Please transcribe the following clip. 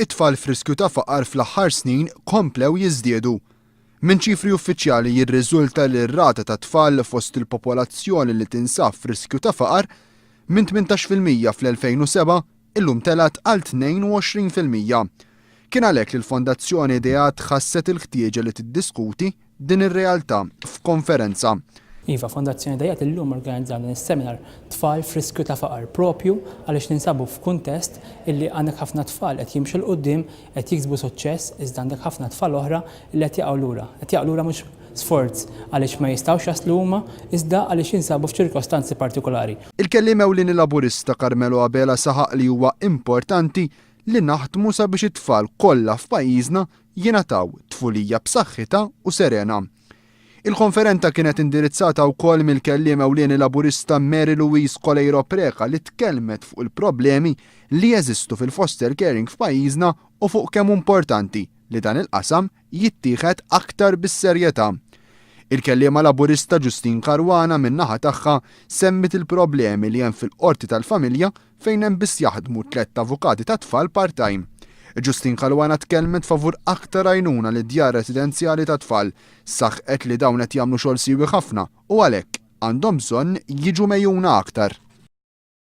It-tfal f'riskju ta' faqar fl-aħħar snin komplew jiżdiedu. Minn ċifri uffiċjali jirriżulta li r-rata ta' tfal fost il-popolazzjoni li tinsab f'riskju ta' faqar minn 18% fl-2007 illum telgħet għal 22%. Kien għalhekk li l-Fondazzjoni Ideat ħasset il-ħtieġa li tiddiskuti din ir-realtà f'konferenza. Iva, Fondazzjoni Ideat illum organizzat dan is-seminar Tfal f'Riskju ta' Faqar propju għaliex ninsabu f'kuntest illi għandek ħafna tfal qed jimxu 'l quddiem, qed jiksbu suċċess iżda għandek ħafna tfal oħra illi qed jaqgħu lura. Qed jaqgħu lura mhux sforz għaliex ma jistgħux jaslu huma iżda għaliex jinsabu f'ċirkostanzi partikolari. Il-Kelliem Ewlieni Laburista Carmelo Abela saħaq li huwa importanti li naħdmu sabiex it-tfal kollha f'pajjiżna jingħataw tfulija b'saħħitha u serena. Il-konferenta kienet indirizzata wkoll mill-Kelliem Ewlieni Laburista Mary Louise Coleiro Preca li tkellmet fuq il-problemi li jeżistu fil-foster caring f'pajjiżna u fuq kemm hu importanti li dan il-qasam jittieħed aktar bis-serjetà. Il-Kelliema Laburista Justyne Caruana min-naħa tagħha semmiet il-problemi li hemm fil-Qorti tal-Familja fejn hemm biss jaħdmu tlett avukati tat-tfal part-time. Justyne Caruana tkellmet favur aktar għajnuna lid-djar residenzjali tat-tfal. Saħqet li dawn qed jagħmlu xogħol siewi ħafna u għalhekk għandhom bżonn jiġu megħjuna aktar.